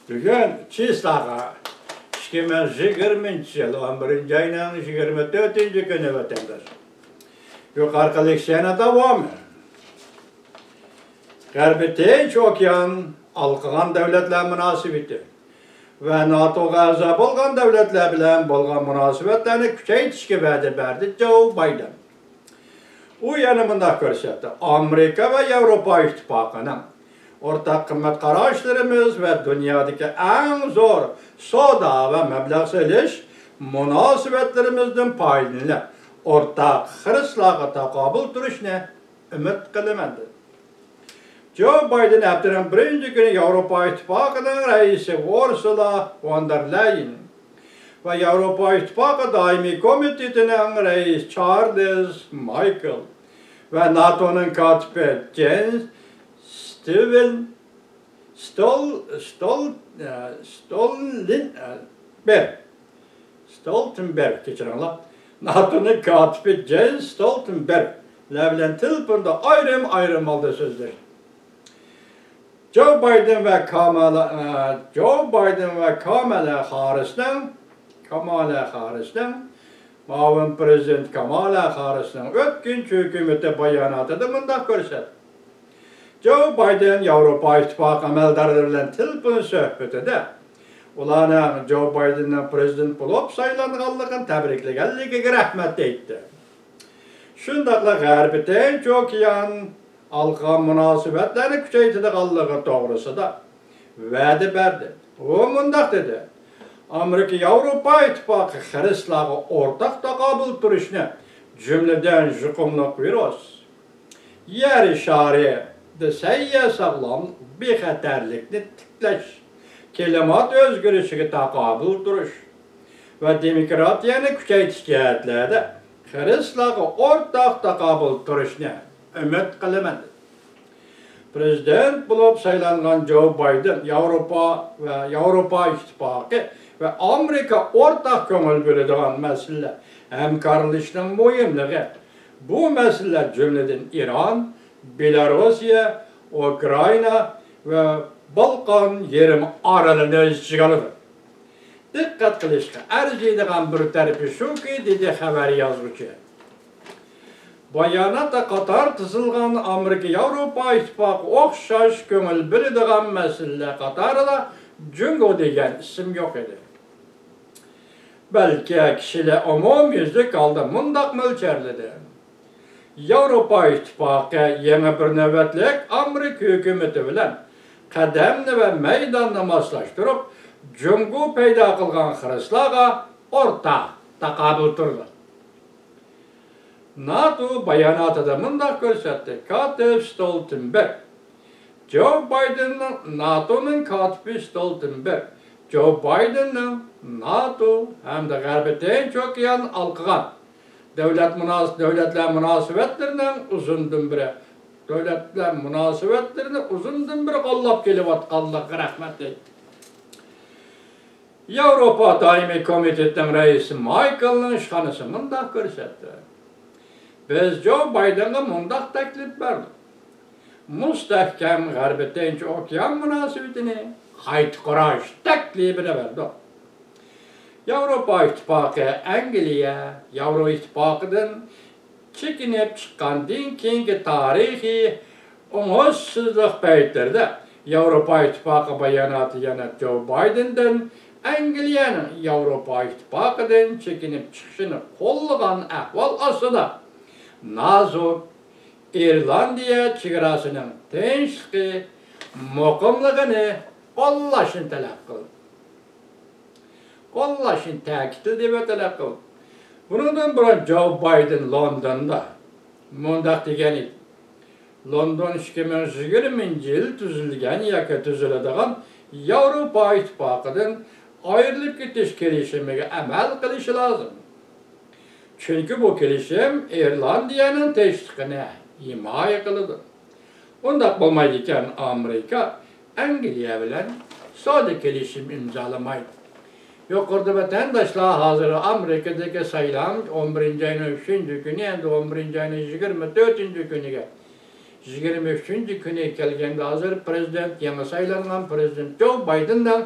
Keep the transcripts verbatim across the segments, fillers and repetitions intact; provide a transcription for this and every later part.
بۈگۈن چىسلاغا، ئىككى مىڭ يىگىرمىنچى يىل ئون بىرىنچى ئاينىڭ يىگىرمە تۆتىنچى كۈنى، ۋەتەنداش. يۇقىرىقى لېكسىيەنىڭ داۋامى. غەربىي تىنچ ئوكيان ھالقىغان دۆلەتلەر مۇناسىۋىتى ۋە ناتوغا ئەزا بولغان دۆلەتلەر بىلەن بولغان مۇناسىۋەتلەرنى كۈچەيتىشكە ۋەدە بەردى جو بايدېن. ئۇ يەنە مۇنداق كۆرسەتتى: ئامېرىكا ۋە ياۋروپا ئىتتىپاقىنىڭ ئورتاق قىممەت قاراشلىرىمىز ۋە دۇنيادىكى ئەڭ زور سودا ۋە مەبلەغ سېلىش مۇناسىۋەتلىرىمىزدىن پايدىلىنىپ، ئورتاق خىرىسلارغا تاقابىل تۇرۇشنى ئۈمىد قىلىمەن، دېدى. جو بايدېن ھەپتىنىڭ بىرىنچى كۈنى ياۋروپا ئىتتىپاقىنىڭ رەئىسى ئۇرسۇلا فون دېر لايېن ۋە ياۋروپا ئىتتىپاقى دائىمىي كومىتېتىنىڭ رەئىسى چارلز مايكل ۋە ناتونىڭ كاتىپى جېنس ستىۋېن ستول، ستول، ئە، ستولنبېرگ، ستولتېنبېرگ، كەچۈرۈڭلار، ناتونىڭ كاتىپى جېنس ستولتېنبېرگلەر بىلەن تېلېفوندا ئايرىم-ئايرىم ھالدا سۆزلەشتى. جو بايدېن ۋە كامالا، ئە، جو بايدېن ۋە كامالا خاررىسنىڭ، كامالا خاررىسنىڭ، مۇئاۋىن پىرېزىدېنت كامالا خاررىسنىڭ ئۆتكۈنچى ھۆكۈمىتى باياناتىدا مۇنداق كۆرسەتتى: جو بايدېن ياۋروپا ئىتتىپاقى ئەمەلدارلىرى بىلەن تېلېفون سۆھبىتىدە ئۇلارنىڭ جو بايدېننىڭ پىرېزىدېنت بولۇپ سايلانغانلىقىنى تەبرىكلىگەنلىكىگە رەھمەت ئېيتتى. شۇنداقلا غەربىي تىنچ ئوكيان ھالقىغان مۇناسىۋەتلەرنى كۈچەيتىدىغانلىقى توغرىسىدا ۋەدە بەردى. ئۇ مۇنداق دېدى: ئامېرىكا ياۋروپا ئىتتىپاقى خىرىسلارغا ئورتاق تاقابىل تۇرۇشنى، جۈملىدىن يۇقۇملۇق ۋىرۇس، يەر شارىدا سەھىيە ساغلام بىخەتەرلىكنى تىكلەش، كىلىمات ئۆزگىرىشىگە تاقابىل تۇرۇش ۋە دېموكراتىيەنى كۈچەيتىش جەھەتلەردە خىرىسلارغا ئورتاق تاقابىل تۇرۇشنى ئۈمىد قىلىمەن، دېدى. پىرېزىدېنت بولۇپ سايلانغان جو بايدېن ياۋروپا ۋە ياۋروپا ئىتتىپاقى ۋە ئامېرىكا ئورتاق كۆڭۈل بۆلىدىغان مەسىلىلەر ھەمكارلىشىشنىڭ مۇھىملىقى، بۇ مەسىلىلەر جۈملىدىن ئىران، بېلاروسىيە، ئۇكرائىنا ۋە بالقان يېرىم ئارىلىنى ئۆز ئىچىگە ئالىدۇ. دىققەت قىلىشقا ئەرزىيدىغان بىر تەرىپى شۇكى، دېدى خەۋەر يازغۇچى، باياناتتا قاتار تىزىلغان ئامېرىكا ياۋروپا ئىتتىپاقى ئوخشاش كۆڭۈل بۆلىدىغان مەسىلىلەر قاتارىدا جۇڭگو دېگەن ئىسىم يوق ئىدى. بەلكى كىشىلەر ئومۇميۈزلۈك ھالدا مۇنداق مۆلچەرلىدى: ياۋروپا ئىتتىپاقى يېڭى بىر نۆۋەتلىك ئامېرىكا ھۆكۈمىتى بىلەن قەدەمنى ۋە مەيداننى ماسلاشتۇرۇپ، جۇڭگو پەيدا قىلغان خىرىسلارغا ئورتاق تاقابىل تۇرىدۇ. ناتو باياناتىدا مۇنداق كۆرسەتتى: كاتىپ ستولتېنبېرگ، جو بايدېننىڭ، ناتونىڭ كاتىپى ستولتېنبېرگ، جو بايدېننىڭ ناتو ھەمدە غەربىي تىنچ ئوكيان ھالقىغان دۆلەت مۇناس-، دۆلەتلەر مۇناسىۋەتلىرىنىڭ ئۇزۇندىن بېرى، دۆلەتلەر مۇناسىۋەتلىرىنى ئۇزۇندىن بېرى قوللاپ كېلىۋاتقانلىقىغا رەھمەت ئېيتتى. ياۋروپا دائىمىي كومىتېتىنىڭ رەئىسى مايكلنىڭ ئىشخانىسى مۇنداق كۆرسەتتى: بىز جو بايدېنغا مۇنداق تەكلىپ بەردۇق، مۇستەھكەم غەربىي تىنچ ئوكيان مۇناسىۋىتىنى قايتا قۇراش تەكلىپىنى بەردۇق. ياۋروپا ئىتتىپاقى ئەنگلىيە ياۋرو ئىتتىپاقىدىن چېكىنىپ چىققاندىن كېيىنكى تارىخىي ئوڭۇشسىزلىق پەيتلىرىدە ياۋروپا ئىتتىپاقى باياناتى يەنە جو بايدېندىن ئەنگلىيەنىڭ ياۋروپا ئىتتىپاقىدىن چېكىنىپ چىقىشىنى قوللىغان ئەھۋال ئاستىدا، نازۇك ئىرلاندىيە چېگراسىنىڭ تىنچلىقى، مۇقىملىقىنى قوللاشنى تەلەپ قىلدى. قوللاشنى تەكىتلىدى ۋە تەلەپ قىلدى. بۇنىڭدىن بۇرۇن جو بايدېن لوندوندا مۇنداق دېگەن ئىدى: لوندون ئىككى مىڭ يىگىرمىنچى يىل تۈزۈلگەن ياكى تۈزۈلىدىغان ياۋروپا ئىتتىپاقىدىن ئايرىلىپ كېتىش كېلىشىمىگە ئەمەل قىلىشى لازىم. چۈنكى بۇ كېلىشىم ئىرلاندىيەنىڭ تىنچلىقىنى ھىمايە قىلىدۇ. ئۇنداق بولمايدىكەن، ئامېرىكا ئەنگلىيە بىلەن سودا كېلىشىم ئىمزالىمايدۇ. يۇقىرىدا ۋەتەنداشلار ھازىر ئامېرىكىدىكى سايلام ئون بىرىنچى ئاينىڭ ئۈچىنچى كۈنى، ئەمدى ئون بىرىنچى ئاينىڭ يىگىرمە تۆتىنچى كۈنىگە، يىگىرمە ئۈچىنچى كۈنى كەلگەندە، ھازىر پىرېزىدېنت، يېڭى سايلانغان پىرېزىدېنت جو بايدېننىڭ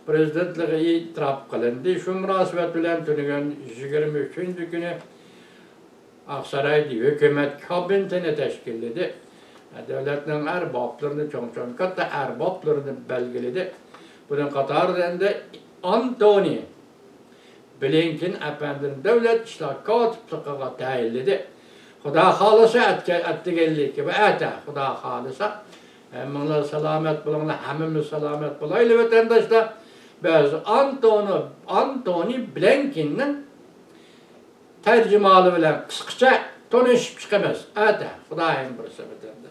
پرېزىدېنتلىقى ئېتىراپ قىلىندى. شۇ مۇناسىۋەت بىلەن تۈنۈگۈن يىگىرمە ئۈچىنچى كۈنى ئاقسارايدا ھۆكۈمەت كابىنېتىنى تەشكىللىدى. دۆلەتنىڭ ئەربابلىرىنى، چوڭ-چوڭ كاتتا ئەربابلىرىنى بەلگىلىدى. بۇنىڭ قاتارىدا ئەمدى ئانتونى بلىنكېن ئەپەندىنى دۆلەت ئىشلار كاتىپلىقىغا تەيىنلىدى. خۇدا خالىسا ئەتكە-، ئەتىگەنلىكى ۋە ئەتە، خۇدا خالىسا، ھەممىڭلار سالامەت بولۇڭلار، ھەممىمىز سالامەت بولايلى، ۋەتەنداشلار. بىز ئانتونى، ئانتونى بلىنكېننىڭ تەرجىمىھالى بىلەن قىسقىچە تونۇشۇپ چىقىمىز. ئەتە، خۇدايىم بۇيرۇسا، ۋەتەن.